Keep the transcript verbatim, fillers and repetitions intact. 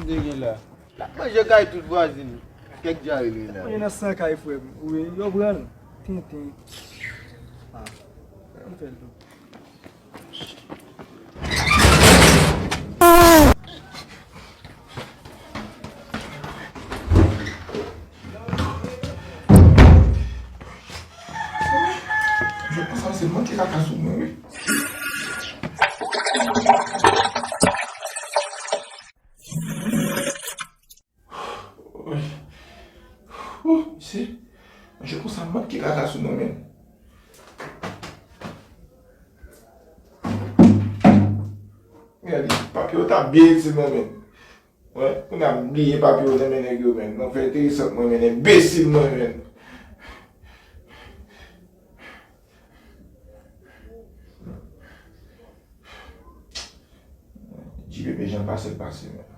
Li gen la. L ap manje kay tout vwazin. Kèk djare li la. Manje nan san kay frè m. Wi, yo pran l. Tenten. Ah, m fè l tou. Jwèt konsa se manke kaka sou mwen wi. Ooh, mesye, jwèt konsa manke kaka sou mwen menm. Gade, papye yo ta byen itil mwen menm. Wè, kounye a m bliye papye yo nan men nèg yo menm. Nan fè enteresan mwen menm, enbesil mwen menm. J P P jan pase l pase menm.